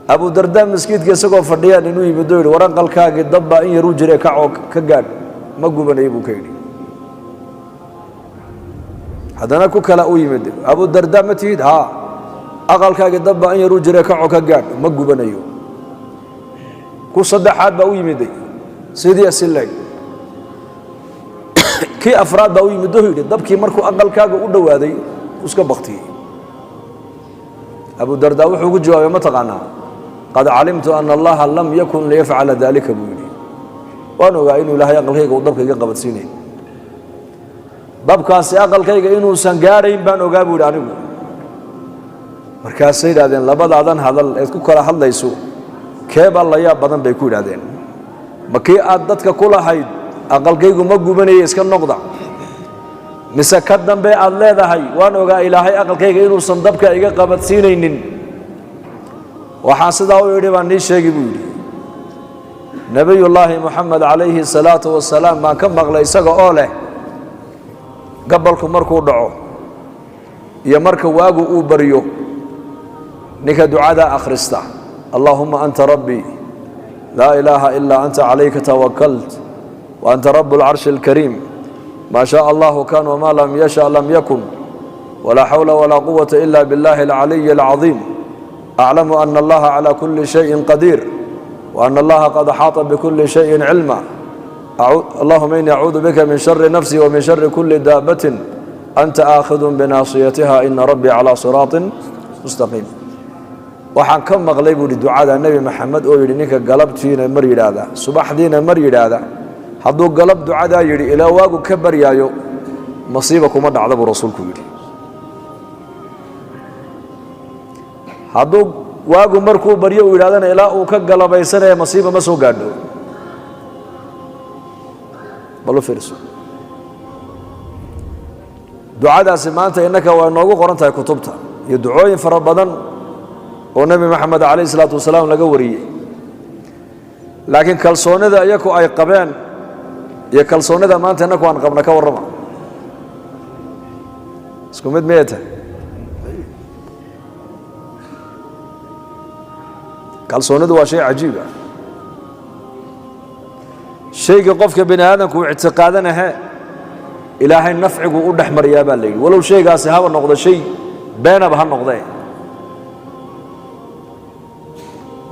Abudardaa maskiidka isagoo fadhiyaan inuu yimid oo yidhi, war aqalkaagii dabbaa in yaruu jire, kacoo ka gaadh, ma gubanaya buu ka yidhi. Haddana ku kala u yimid, Abudardaa ma tihid? Haa. Aqalkaagii dabbaa in yaruu jire, kacoo ka gaadh, ma gubanayo. Ku saddexaad baa u yimiday, sidii si leeg. Kii afraad baa u yimid oo yidhi, dabkii markuu aqalkaaga u dhowaaday iska baktiyey. Abudardaa wuxuu ugu jawaabay, ma taqaanaa? Qad calimtu ana Allaha lam yakun liyafcala dalika, buu yidhi. Waan ogaa inuu Ilaahay aqalkayga uu dabka iga qabadsiinayn, dabkaasi aqalkayga inuusan gaadhayn baan ogaa, buu yidhi anigu. Markaasay yidhahdeen, labadaadan hadal eed ku kala hadlayso keebaa la yaab badan, bay ku yidhahdeen. Ma kii aad dadka ku lahayd aqalkaygu ma gubanaya, iska noqda, mise ka dambe aad leedahay waan ogaa Ilaahay aqalkayga inuusan dabka iga qabadsiinaynin? Waxaan sidaa u idhi baan nii sheegi, buu yidhi. Nebiyullaahi Moxamed calayhi salaatu wasalaam baan ka maqlay isaga oo leh, gabalku markuu dhaco iyo marka waagu uu baryo, ninka ducadaa akhrista, "Allaahuma anta rabbii, laa ilaaha ilaa anta, calayka tawakalt wa anta rabu alcarshi alkariim, maa shaء allahu kan wma lam yasha lam yakun, walaa xawla walaa quwata ila biاllahi alcaliyi alcaظiim, aclamu ana allaha calى kuli shayin qadiir wa ana allaha qad axaata bikuli shayin cilma, allahuma ini acuudu bika min shari nafsi wa min shari kuli daabatin anta aakhidun binaasiyatiha, ina rabbii calى siraaطin mustaqiim." Waxaan ka maqlay, buu yidhi, ducada Nebi Maxamed oo yidhi, ninka galabtiina mar yidhaahda, subaxdiina mar yidhaahda, hadduu galab ducadaa yidhi ilaa waagu ka baryaayo, masiiba kuma dhacda, buu rasuulku yidhi. Hadduu waagu markuu baryo uu yidhahdana, ilaa uu ka galabaysanaya masiiba ma soo gaadho. Bal u fiirso ducadaasi, maanta innaka waa inoogu qoran tahay kutubta iyo ducooyin fara badan oo Nebi Maxamed calayh isalaatu wasalaam laga wariyey, laakiin kalsoonida iyaku ay qabeen iyo kalsoonida maanta innaku aan qabna, ka warrama, isku mid miyay tahay? Kalsoonidu waa shay cajiib ah. Shayga qofka bini aadamku uu ictiqaadanahe, Ilaahay nafcigu u dhex mariyaa, baa la yidhi, walow shaygaasi haba noqdo shay beenaba ha noqdee.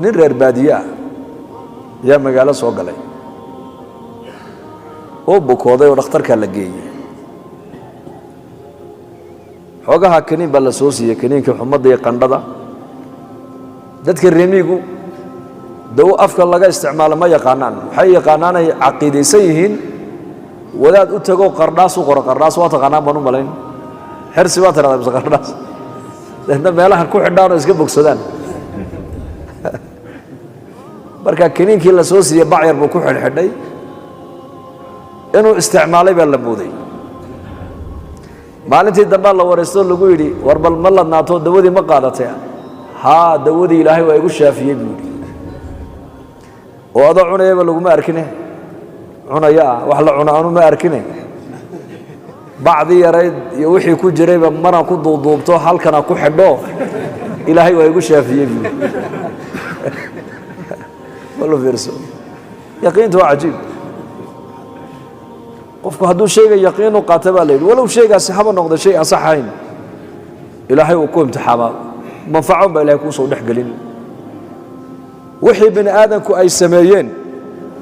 Nin reer baadiye ah ayaa magaalo soo galay oo bukooday oo dhakhtarkaa la geeyey. Xoogaha kaniin baa la soo siiyey, kaniinkii xumadda iyo qandhada. Dadka remiigu dawo afka laga isticmaalo ma yaqaanaan, waxay yaqaanaanay caqiidaysan yihiin wadaad u tago qardhaas u qoro. Qardhaas waa taqaanaan baan u malayn, xersi baa tirahdaa mise qardhaas, deedna meelahan ku xidhaan oo iska bogsadaan. Marka kaniinkii la soo siiyey bacyar buu ku xidhxidhay, inuu isticmaalay baa la mooday. Maalintii dambaa la wareystoo lagu yidhi, war bal ma ladnaato, dawadii ma qaadatay? Haa, dawadii Ilaahay waa igu shaafiyey, buu yidhi. Oo adoo cunayaba laguma arkine? Cunaya ah, wax la cuno anu ma arkine, bacdii yarayd iyo wixii ku jirayba maraan ku duuduubto halkana ku xidho, Ilaahay waa igu shaafiyey, buu yidhi. Bal fiirso, yaqiintu waa cajiib. Qofku hadduu shayga yaqiin u qaata, baa la yidhi, walow shaygaasi haba noqdo shay aan sax ahayn, Ilaahay uu ku imtixaamaa, manfacon baa Ilahay kuu soo dhex gelin. Wixii bini aadamku ay sameeyeen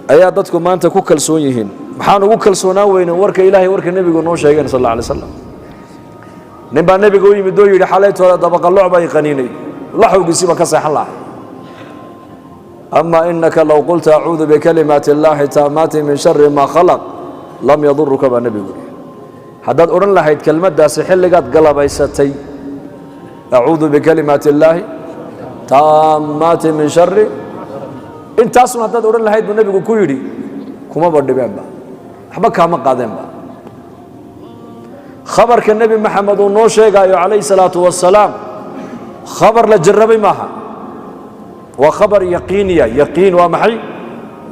ayaa dadku maanta ku kalsoon yihiin. Maxaan ugu kalsoonaan weynen warka Ilahay, warka nebigu noo sheegeen sal alla alay slam? Nin baa nebiga u yimid oo yidhi, xalaytooda dabaqalooc baa i qaniinay, laxawgiisii baan ka seexan lahay. Ama inaka low qulta acuudu bikalimaati اllahi taamaati min shari ma khalaq lam yaduruka, baa nebigu yidhi. Haddaad odhan lahayd kelmaddaasi xilligaad galabaysatay, acuudu bikalimaati illaahi taammaati min shari, intaasun haddaad odhan lahayd, buu nebigu ku yidhi, kumaba dhibeenba, waxba kaama qaadeenba. Khabarka Nebi Maxamed uu noo sheegaayo calayhi salaatu wasalaam khabar la jarrabay maaha, waa khabar yaqiiniya. Yaqiin waa maxay?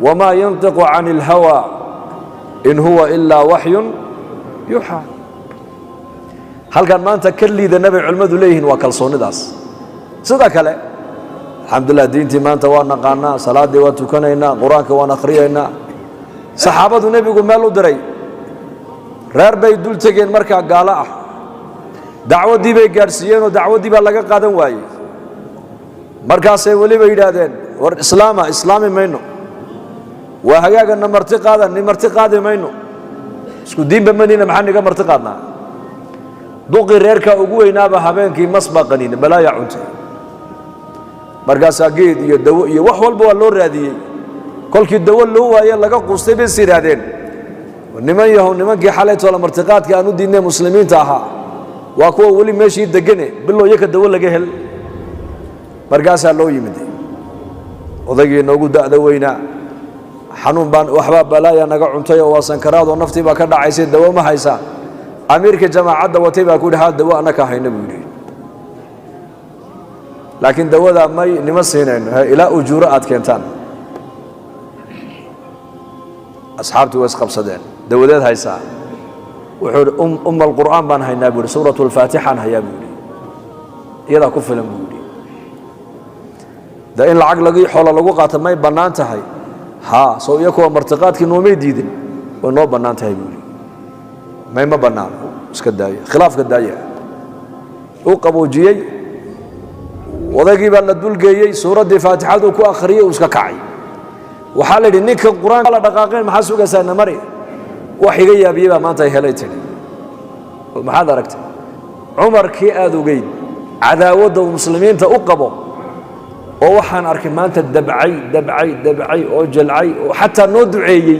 Wamaa yantiqu can اlhawa in huwa ilaa waxyun yuuxaa. Halkan maanta ka liidana bay culimmadu leeyihiin waa kalsoonidaas. Sida kale Alxamdulilah, diintii maanta waa naqaanaa, salaaddii waa tukanaynaa, qur-aanka waan akhriyaynaa. Saxaabadu nebigu meel u diray, reer bay dul tegeen markaa gaalo ah. Dacwaddii bay gaadhsiiyeenoo dacwaddii baa laga qaadan waayey. Markaasay weliba yidhaahdeen, war islaama. Islaami mayno. Waa hagaagana marti qaadan, ni marti qaadi mayno, isku diinba manina, maxaa niga marti qaadnaa? Duqii reerkaa ugu weynaaba habeenkii mas baa qaniina, balaayaa cuntay. Markaasaa geed iyo dawo iyo wax walba waa loo raadiyey. Kolkii dawo loo waaye, laga quustay, bay is yidhaahdeen, niman yahow, nimankii xalaytoola martiqaadka aan u diidnay muslimiinta ahaa waa kuwa weli meeshii degane, bilow yaka dawo laga hel. Markaasaa loo yimid odaygii noogu da'da weynaa. Xanuun baan, waxbaa balaaya naga cuntay oo waa sankaraadoo naftii baa ka dhacaysay, dawo ma haysaa? Amiirka jamaacadda watay baa ku yidhi, haa, dawo annaka hayna buu yidhi, laakiin dawadaa may nima siinayno ilaa ujuuro aad keentaan. Asxaabtii way isqabsadeen. Dawadeed haysaa? Wuxuu yidhi, um alqur'aan baan haynaa buu yidhi, suuratu alfaatixaan hayaa buu yidhi, iyadaa ku filan buu yidhi. De in lacag lagi xoolo lagu qaato may bannaan tahay? Haa, sow iyo kuwa martiqaadkii noomay diidin, way noo bannaan tahay buu yidhi. May, ma bannaano, iska daaya khilaafka, daaya. Uu qaboojiyey odaygii baa la dulgeeyey, suuraddii faatixaduu ku akhriyey, uu iska kacay. Waxaa la yidhi, ninka qur-aanka la dhaqaaqeen, maxaa sugaysaa? Namari wax iga yaabiyey baa maanta ay helay tidhi. Maxaad aragtay? Cumarkii aada ogeyd cadaawadda uu muslimiinta u qabo oo waxaan arkay maanta dabcay, dabcay, dabcay oo jalcay oo xataa noo duceeyey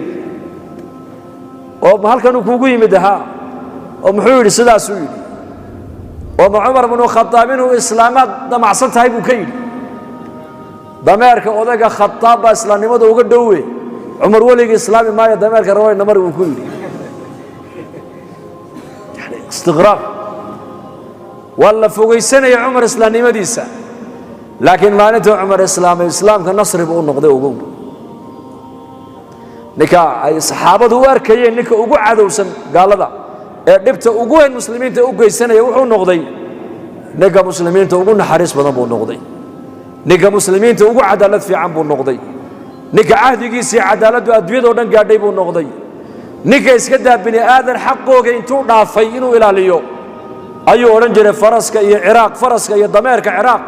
oo halkanuu kuugu yimid ahaa oo muxuu yidhi? Sidaasuu yidhi. Oo ma Cumar bnu Khadaab inuu islaamaad damacsan tahay buu ka yidhi? Dameerka odayga Khadaab baa islaamnimada uga dhowe, Cumar weligii islaami maayo, dameerka rawayna mari buu ku yidhi. Yani istiqraab waa la fogaysanaya Cumar islaamnimadiisa, laakiin maalintuu Cumar islaamay, islaamka nasri buu u noqday. Ugu ninka ay saxaabadu u arkayeen ninka ugu cadowsan gaalada ee dhibta ugu weyn muslimiinta u geysanaya, wuxuu noqday ninka muslimiinta ugu naxariis badan buu noqday, ninka muslimiinta ugu cadaalad fiican buu noqday, ninka cahdigiisii cadaaladdu adduunyadao dhan gaadhay buu noqday, ninka iska daa bini aadan xaqooga intuu dhaafay inuu ilaaliyo ayuu odhan jiray, faraska iyo Ciraaq, faraska iyo dameerka Ciraaq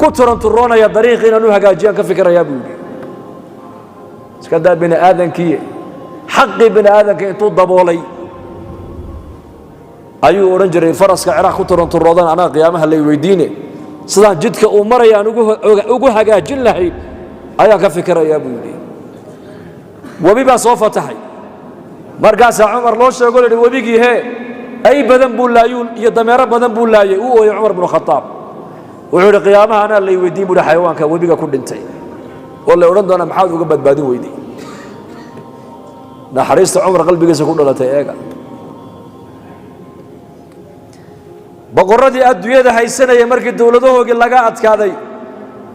ku turanturoonaya dariiqi inaan u hagaajiyaan ka fikirayaa buu yidhi. Iska daa bini aadankii, xaqii bini aadanka intuu daboolay ayuu odhan jiray, faraska Ciraaq ku turanturoodan anaa qiyaamaha lay weydiine, sidaan jidka uu maraya aan ugu hagaajin lahayn ayaan ka fikirayaa buu yidhi. Webi baa soo fataxay. Markaasaa Cumar loo sheego, la yidhi, webigii hee ay badan buu laayuu iyo dameero badan buu laayay. Uu ooyey Cumar bnu Khadaab. Wuxuu yidhi, qiyaamaha anaa lay weydiin buu yidhi xayawaanka webiga ku dhintay oo lay odhan doonaa, maxaad uga badbaadin weyday? Naxariista Cumar qalbigiisa ku dhalatay eega. Boqorradii adduunyada haysanaya markii dowladahoogii laga adkaaday,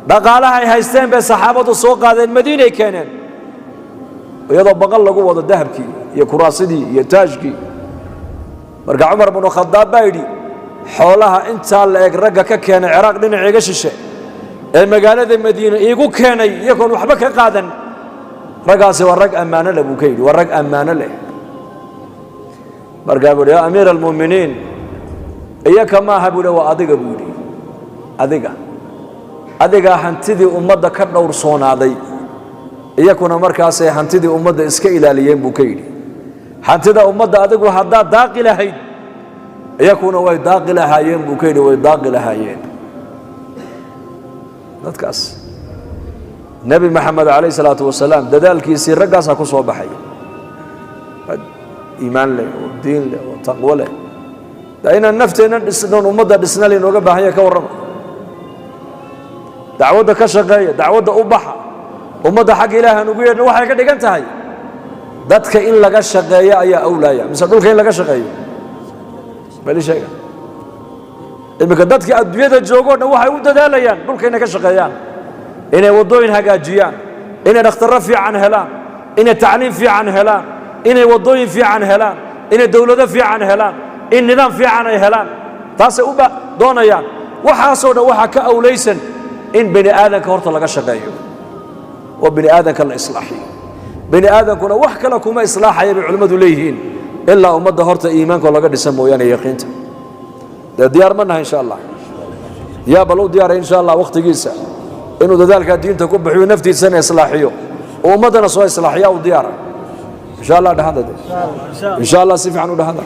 dhaqaalaha ay haysteen bay saxaabadu soo qaadeen, Madiinay keeneen, iyadoo baqal lagu wado dahabkii iyo kuraasidii iyo taajkii. Marka Cumar bnu Khadaab baa yidhi, xoolaha intaa la eg ragga ka keenay Ciraaq dhinaciiga shishe ee magaalada Madiine iigu keenay iyagoon waxba ka qaadan, raggaasi waa rag ammaano leh buu ka yidhi, waa rag ammaano leh. Markaa buu yidhi, yaa amiira almu'miniin, iyaka maaha buu yidhi, waa adiga buu yidhi, adiga, adigaa hantidii ummadda ka dhowrsoonaaday, iyakuna markaasay hantidii ummadda iska ilaaliyeen buu ka yidhi. Hantida ummadda adigu haddaad daaqi lahayd, iyakuna way daaqi lahaayeen buu ka yidhi, way daaqi lahaayeen. Dadkaas Nebi Maxamed calayh isalaatu wasalaam dadaalkiisii raggaasaa ku soo baxay, rag iimaan leh oo diin leh oo taqwo leh. De inaan nafteenna dhisnoon ummadda dhisna laynooga baahan yahay. Ka warrama, dacwadda ka shaqeeya, dacwadda u baxa, ummadda xagga Ilaah aan ugu yeedhno. Waxay ka dhigan tahay dadka in laga shaqeeyo ayaa awlaaya mise dhulka in laga shaqeeyo? Bali sheega. Iminka dadka adduunyada joogoo dhan waxay u dadaalayaan dhulka inay ka shaqeeyaan, inay waddooyin hagaajiyaan, inay dhakhtarro fiican helaan, inay tacliim fiican helaan, inay waddooyin fiican helaan, inay dowlado fiican helaan, in nidaam fiican ay helaan, taasay u doonayaan. Waxaasoo dhan waxaa ka awlaysan In bani aadanka horta laga shaqeeyo oo bani aadanka la islaaxiyo. Bani aadankuna wax kale kuma islaaxaya, bay culimmadu leeyihiin, ilaa ummadda horta iimaanka laga dhisa mooyaane, yaqiinta. Dee diyaar ma nahay, insha Allah? Yaa bal u diyaaray, insha Allah, wakhtigiisa inuu dadaalkaa diinta ku bixiyo, naftiisana islaaxiyo oo ummaddana soo islaaxiya? U diyaara, insha Allah? Dhahada de, insha Allah, si fiican u dhahada.